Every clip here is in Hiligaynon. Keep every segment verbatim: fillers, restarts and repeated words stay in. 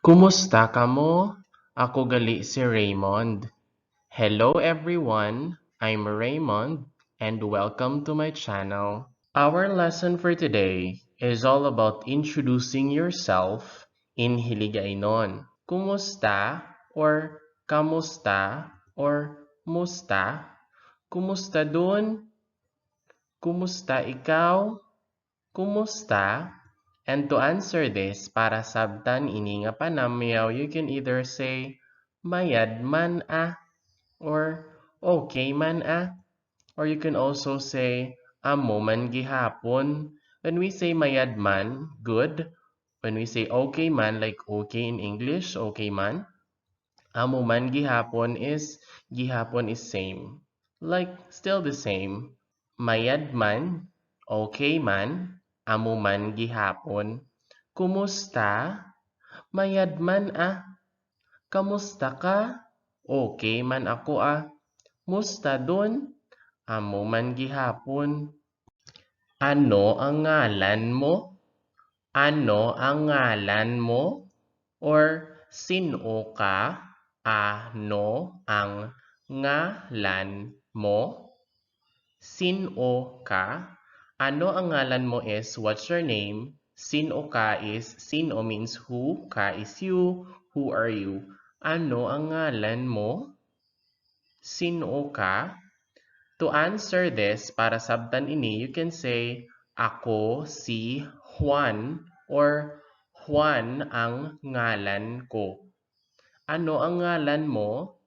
Kumusta kamo? Ako gali si Raymond. Hello everyone, I'm Raymond and welcome to my channel. Our lesson for today is all about introducing yourself in Hiligaynon. Kumusta or kamusta or musta? Kumusta dun? Kumusta ikaw? Kumusta? And to answer this, para sabtan ini nga panamyaw, you can either say, "Mayad man, ah," or "Okay man, ah." Or you can also say, "Amo man gihapon." When we say mayad man, good. When we say okay man, like okay in English, okay man, amo man gihapon is, gihapon is same. Like, still the same. Mayad man, okay man, amo man gihapon. Kumusta? Mayad man, ah. Kamusta ka? Okay man ako, ah. Musta dun? Amo man gihapon. Ano ang ngalan mo? Ano ang ngalan mo? Or sin-o ka? Ano ang ngalan mo? Sin-o ka? Ano ang ngalan mo is what's your name? Sin-o ka is, sin-o means who, ka is you, who are you? Ano ang ngalan mo? Sin-o ka? To answer this, para sabtan ini, you can say, "Ako si Juan," or "Juan ang ngalan ko." Ano ang ngalan mo?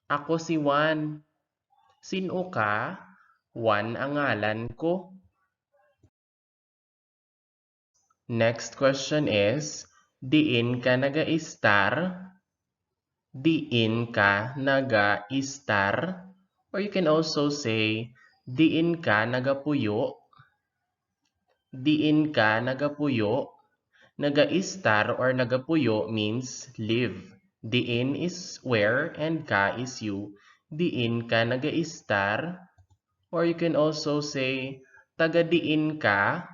"Ako si Juan." "Sin-o ka?" "Juan ang ngalan ko." Next question is, diin ka nagaistar? Diin ka nagaistar? Or you can also say, diin ka nagapuyo? Diin ka nagapuyo? Nagaistar or nagapuyo means live. Diin is where and ka is you. Diin ka nagaistar? Or you can also say, taga diin ka?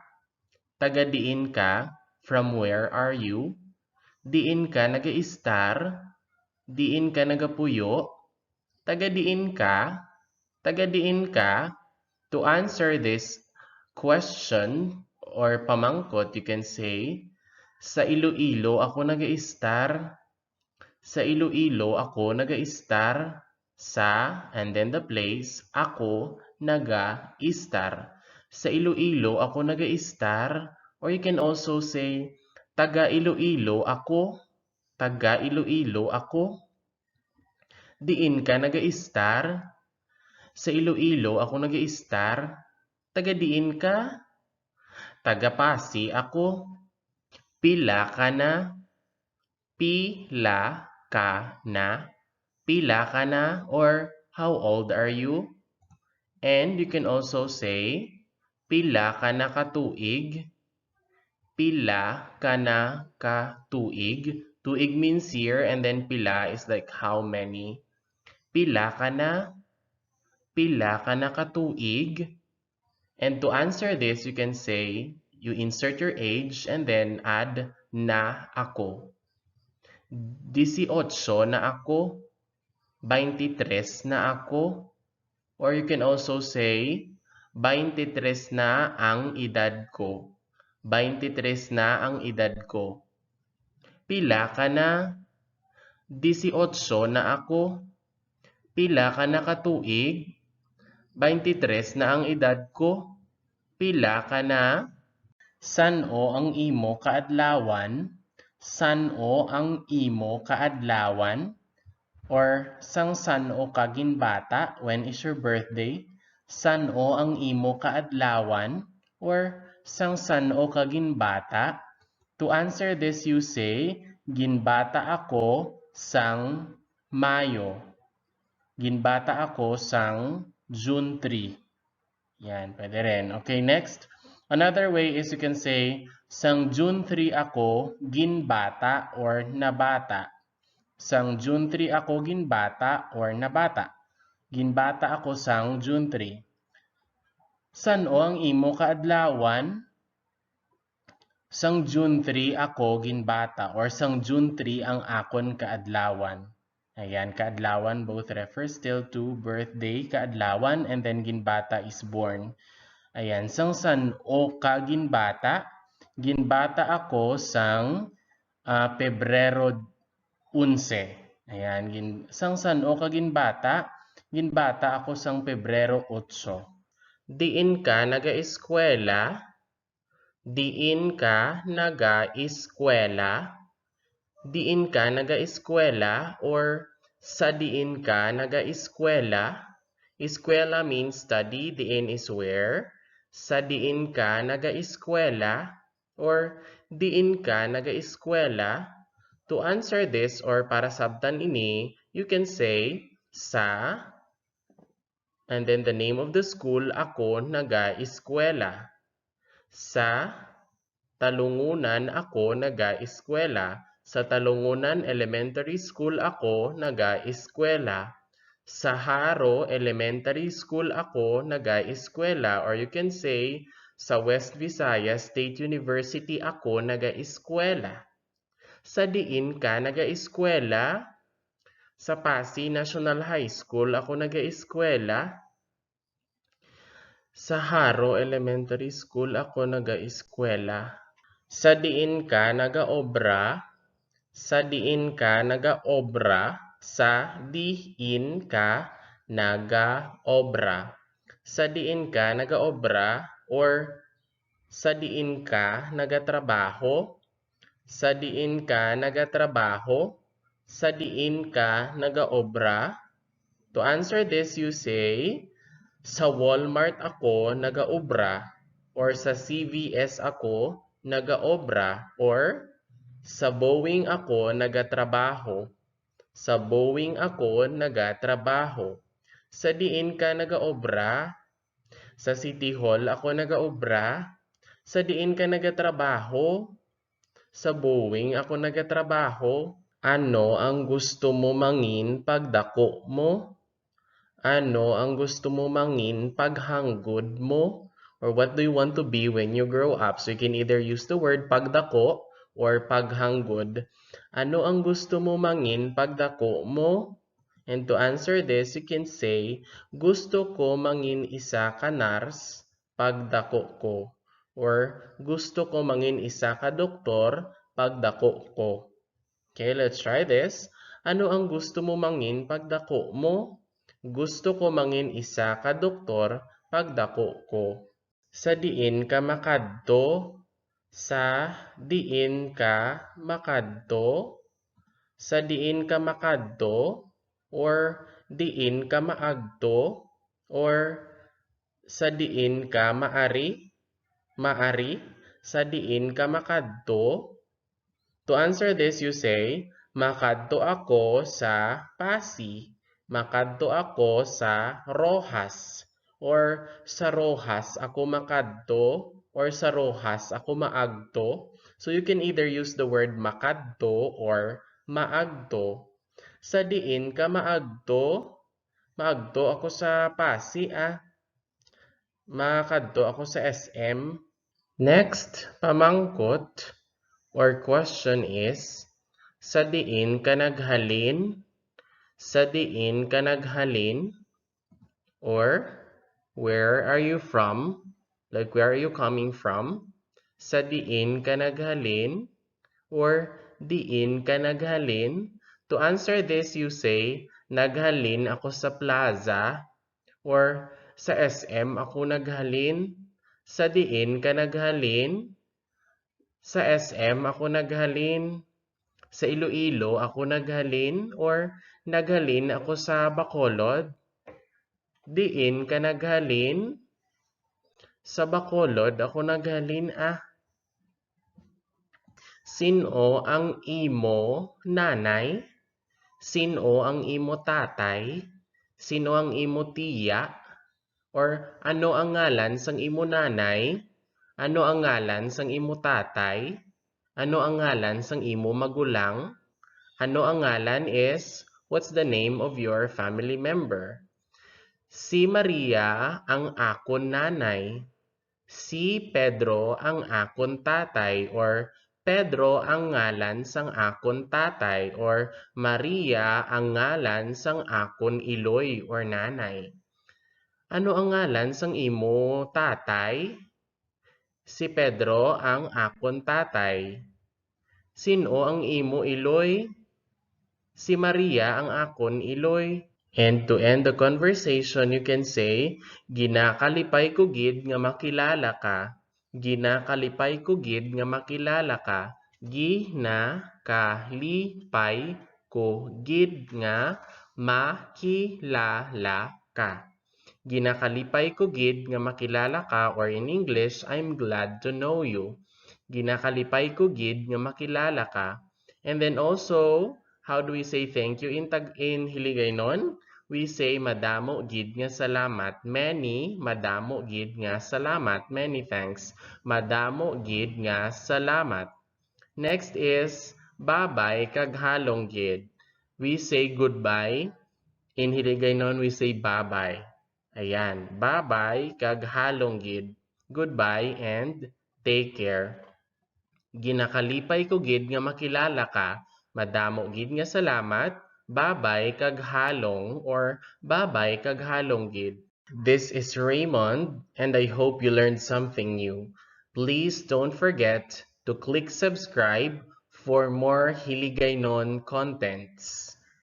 Taga diin ka? From where are you? Diin ka nagaistar? Diin ka nagapuyo? Taga diin ka? Taga diin ka? To answer this question or pamangkot, you can say, sa Iloilo ako nagaistar. Sa Iloilo ako nagaistar. Sa, and then the place, ako nagaistar. Sa Iloilo ako nagaistar. Or you can also say, taga Iloilo ako. Taga Iloilo ako. Diin ka nagaistar? Sa Iloilo ako nagaistar. Taga diin ka? Taga Pasi ako. Pila ka na? Pila ka na? Pila ka na? Or how old are you? And you can also say, pila ka na ka tuig? Pila ka na ka tuig? Tuig means year, and then pila is like how many. Pila ka na? Pila ka na ka tuig? And to answer this, you can say, you insert your age and then add na ako. Dieciocho na ako. Baintitres na ako. Or you can also say, baintitres na ang edad ko. Baintitres na ang edad ko. Pila ka na? Dieciocho na ako. Pila ka na ka tuig? Baintitres na ang edad ko. Pila ka na? San-o ang imo kaadlawan? San-o ang imo kaadlawan? Or sang san-o ka ginbata? When is your birthday? San-o ang imo kaadlawan? Or sang san-o ka ginbata? To answer this, you say, ginbata ako sang Mayo. Ginbata ako sang June three. Yan, pwede rin. Okay, next. Another way is you can say, sang June three ako ginbata or nabata. Sang June three ako ginbata or nabata. Ginbata ako sang June three. San-o ang imo kaadlawan? Sang June three ako ginbata, or sang June three ang akon kaadlawan. Ayan, kaadlawan both refers still to birthday, kaadlawan, and then ginbata is born. Ayan, sang san-o ka ginbata? Ginbata ako sang, ah, Pebrero onse. Ayan, gin-, sang san-o ka ginbata? Ginbata ako sang Pebrero otso. Diin ka nagaeskwela? Diin ka nagaeskwela? Diin ka nagaeskwela or sa diin ka nagaeskwela? Eskwela means study, diin is where. Sa diin ka nagaeskwela or diin ka nagaeskwela? To answer this or para sabtan ini, you can say sa, and then the name of the school ako nagaeskwela. Sa Talungunan ako nagaeskwela. Sa Talungunan Elementary School ako nagaeskwela. Sa Jaro Elementary School ako nagaeskwela, or you can say, sa West Visayas State University ako nagaeskwela. Sa diin ka nagaeskwela? Sa Pasi National High School ako nagaeskwela. Sa Jaro Elementary School ako nagaeskwela. Sa diin ka nagaobra? Sa diin ka nagaobra? Sa diin ka nagaobra? Sa diin ka nagaobra or sa diin ka nagatrabaho? Sa diin ka nagatrabaho? Sa diin ka nagaobra? To answer this, you say, sa Walmart ako nagaobra, or sa C V S ako nagaobra, or sa Boeing ako nagatrabaho. Sa Boeing ako nagatrabaho. Sa diin ka nagaobra? Sa City Hall ako nagaobra. Sa diin ka nagatrabaho? Sa Boeing ako nagatrabaho. Ano ang gusto mo mangin pagdako mo? Ano ang gusto mo mangin paghanggod mo? Or what do you want to be when you grow up? So you can either use the word pagdako or paghanggod. Ano ang gusto mo mangin pagdako mo? And to answer this, you can say, gusto ko mangin isa ka nurse pagdako ko. Or gusto ko mangin isa ka doktor pagdako ko. Okay, let's try this. Ano ang gusto mo mangin pagdako mo? Gusto ko mangin isa ka doktor pagdako ko. Sa diin ka makadto? Sa diin ka makadto? Sa diin ka makadto? Or diin ka maagto? Or sa diin ka maari? Maari? Sa diin ka makadto? To answer this, you say, makadto ako sa Pasi, makadto ako sa Roxas, or sa Roxas ako makadto, or sa Roxas ako maagto. So you can either use the word makadto or maagto. Sa diin ka maagto? Maagto ako sa Pasi, ah. Makadto ako sa S M. Next pamangkot or question is, sa diin ka naghalin? Sa diin ka naghalin? Or, where are you from? Like, where are you coming from? Sa diin ka naghalin? Or, diin ka naghalin? To answer this, you say, naghalin ako sa plaza. Or, sa S M ako naghalin. Sa diin ka naghalin? Sa S M ako naghalin. Sa Iloilo ako naghalin. Or, naghalin ako sa Bacolod. Diin ka naghalin? Sa Bacolod ako naghalin, ah. Sin-o ang imo nanay? Sin-o ang imo tatay? Sin-o ang imo tiya? Or ano ang ngalan sang imo nanay? Ano ang ngalan sang imo tatay? Ano ang ngalan sang imo magulang? Ano ang ngalan is, what's the name of your family member? Si Maria ang akon nanay. Si Pedro ang akon tatay, or Pedro ang ngalan sang akon tatay, or Maria ang ngalan sang akon iloy or nanay. Ano ang ngalan sang imo tatay? Si Pedro ang akon tatay. Sin-o ang imo iloy? Si Maria ang akon iloy. And to end the conversation, you can say, "Ginakalipay ko gid nga makilala ka." Ginakalipay ko gid nga makilala ka. Ginakalipay ko gid nga makilala ka. Ginakalipay ko gid nga makilala ka, or in English, "I'm glad to know you." Ginakalipay ko gid nga makilala ka. And then also, how do we say thank you in Tag-, in Hiligaynon? We say, "Madamo gid nga salamat." Many, madamo gid nga salamat. Many thanks. Madamo gid nga salamat. Next is, "Babay kag halong gid." We say goodbye. In Hiligaynon, we say babay. Ayan, babay kag halong gid. Goodbye and take care. Ginakalipay ko gid nga makilala ka. Madamo gid nga salamat. Babay kag halong, or babay kag halong gid. This is Raymond, and I hope you learned something new. Please don't forget to click subscribe for more Hiligaynon contents.